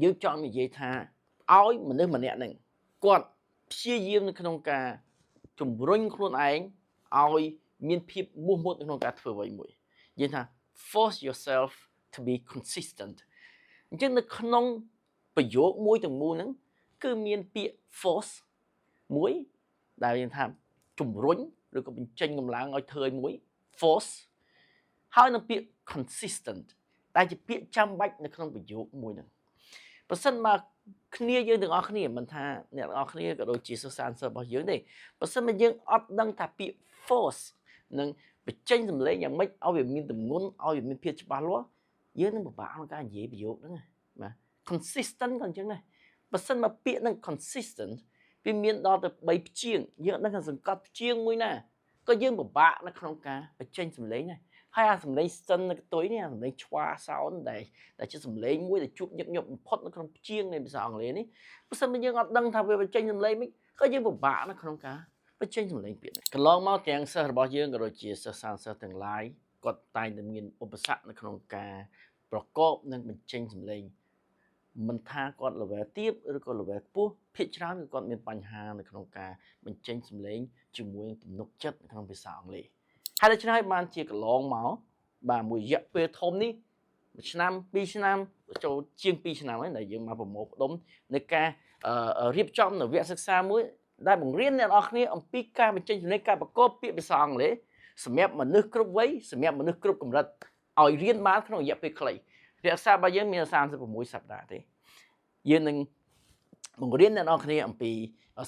យើងចង់និយាយថាឲ្យមនុស្សម្នាក់ហ្នឹងគាត់ព្យាយាមនៅក្នុងការជំរុញខ្លួនឯងឲ្យមានភាពមោះមុតនៅក្នុងការធ្វើអ្វីមួយនិយាយថា force yourself to be consistent។ អញ្ចឹងនៅក្នុងប្រយោគមួយទាំងមូលហ្នឹងគឺមានពាក្យ force មួយដែលយើងថាជំរុញឬក៏បញ្ចេញកម្លាំងឲ្យធ្វើឲ្យមួយ force ហើយនឹងពាក្យ consistent ដែលជាពាក្យចាំបាច់នៅក្នុងប្រយោគមួយហ្នឹងប្រសិនបើគ្នាយើងទាំងអស់គ្នាមិនថាអ្នកទាំងអស់គ្នាក៏ដូចជាសិស្សានុសិស្សរបស់យើងទេប្រសិនបើយើងអត់ដឹងថាពាក្យ force នឹងបញ្ចេញសម្លេងយ៉ាងម៉េចឲ្យវាមានទម្ងន់ឲ្យវាមានភាពច្បាស់លាស់យើងនឹងពិបាកក្នុងការនិយាយប្រយោគហ្នឹងបាទ consistent ក៏អញ្ចឹងដែរបើសិនមកពាក្យហ្នឹង consistent វាមានដល់ទៅ3ព្យាង្គយើងអត់ដឹងថាសង្កត់ព្យាង្គមួយណាក៏យើងពិបាកនៅក្នុងការបញ្ចេញសម្លេងដែរហើយអាសម្លេងស្ទិននៅកតុយនេះអាសម្លេង schwa sound ដែលដែលជាសម្លេងមួយដែលជួបញឹកញាប់បំផុតនៅក្នុងព្យាង្គនៃភាសាអង់គ្លេសនេះបើសិនបើយើងអត់ដឹងថាវាបញ្ចេញសម្លេងមិនក៏យើងពិបាកនៅក្នុងការបញ្ចេញសម្លេងពាក្យនេះកន្លងមកទាំងសិស្សរបស់យើងក៏ដូចជាសិស្សានុសិស្សទាំងឡាយគាត់តែងតែមានឧបសគ្គនៅក្នុងការប្រកបនិងបញ្ចេញសម្លេងមិនថាគាត់ level ទាបឬក៏ level ខ្ពស់ភាគច្រើនគឺគាត់មានបញ្ហានៅក្នុងការបញ្ចេញសម្លេងជាមួយនឹងទំនុកចិត្តនៅក្នុងភាសាអង់គ្លេសហើយដូច្នេះហើយបានជាកន្លងមកបាទមួយរយៈពេលធំនេះមួយឆ្នាំពីរឆ្នាំចូលជាង2ឆ្នាំហើយដែលយើងមកប្រមូលផ្ដុំនៅការរៀបចំនៅវគ្គសិក្សាមួយដែលបង្រៀនអ្នកនរគ្នាអំពីការបញ្ចេញសម្លេងការប្រកបពាក្យភាសាអង់គ្លេសសម្រាប់មនុស្សគ្រប់វ័យសម្រាប់មនុស្សគ្រប់កម្រិតឲ្យរៀនបានក្នុងរយៈពេលខ្លីរក្សារបស់យើងមាន36សប្តាហ៍ទេយើងនឹងបង្រៀនអ្នកនរគ្នាអំពី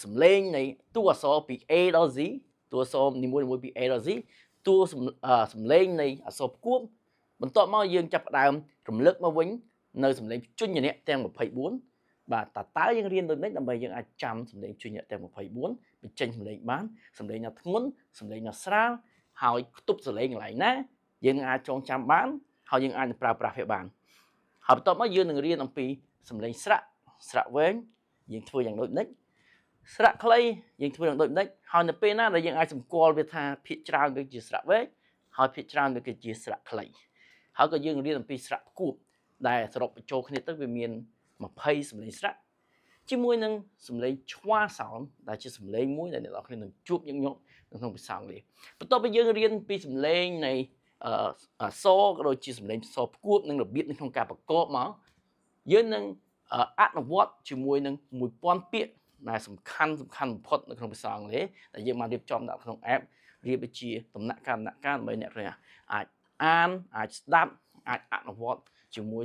សម្លេងនៃតួអក្សរពី A ដល់ Z តួអក្សរនីមួយៗពី A ដល់ Z តួសំឡេងនៃអក្សរផ្គួបបន្ទាប់មកយើងចាប់ផ្ដើមរំលឹកមកវិញនៅសំឡេងព្យញ្ជនៈទាំង24បាទតើតើយើងរៀនដូចនេះដើម្បីយើងអាចចាំសំឡេងព្យញ្ជនៈទាំង24បញ្ចេញសំឡេងបានសំឡេងណាធ្ងន់សំឡេងណាស្រាលហើយខ្ទប់សំឡេងកន្លែងណាយើងអាចចងចាំបានហើយយើងអាចនឹងប្រើប្រាស់វាបានហើយបន្ទាប់មកយើងនឹងរៀនអំពីសំឡេងស្រៈស្រៈវែងយើងធ្វើយ៉ាងដូចនេះស្រៈខ្លីយើងធ្វើយ៉ាងដូចនេះហើយនៅពេលណាដែលយើងអាចសម្គាល់វាថាភាគច្រើនវាជាស្រៈវែងហើយភាគច្រើនវាគឺជាស្រៈខ្លីហើយក៏យើងរៀនអំពីស្រៈផ្គួបដែលសរុបបញ្ចូលគ្នាទៅវាមាន20សំឡេងស្រៈជាមួយនឹងសំឡេង schwa sound ដែលជាសំឡេងមួយដែលអ្នកនរគ្នានឹងជួបញឹកញាប់នៅក្នុងភាសាអង់គ្លេសបន្ទាប់ពីយើងរៀនពីសំឡេងនៃអសក៏ដូចជាសំឡេងសផ្គួបនិងរបៀបនៅក្នុងការប្រកបមកយើងនឹងអនុវត្តជាមួយនឹង1000ពាក្យដែលសំខាន់សំខាន់បំផុតនៅក្នុងភាសាអង់គ្លេសដែលយើងបានរៀបចំដាក់ក្នុង app រៀបជាដំណាក់កាលដំណាក់កាលដើម្បីអ្នករៀនអាចអានអាចស្ដាប់អាចអនុវត្តជាមួយ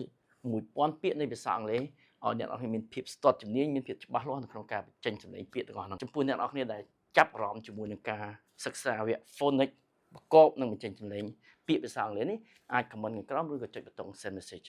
1000ពាក្យនៃភាសាអង់គ្លេសឲ្យអ្នកនរគ្នាមានភាពស្ទាត់ជំនាញមានភាពច្បាស់លាស់នៅក្នុងការបញ្ចេញសម្លេងពាក្យទាំងអស់ហ្នឹងចំពោះអ្នកនរគ្នាដែលចាប់អារម្មណ៍ជាមួយនឹងការសិក្សាវគ្គ phonics ប្រកបនឹងបញ្ចេញសម្លេងពាក្យភាសាអង់គ្លេសនេះអាច comment ខាងក្រោមឬក៏ចុចប៊ូតុង send message។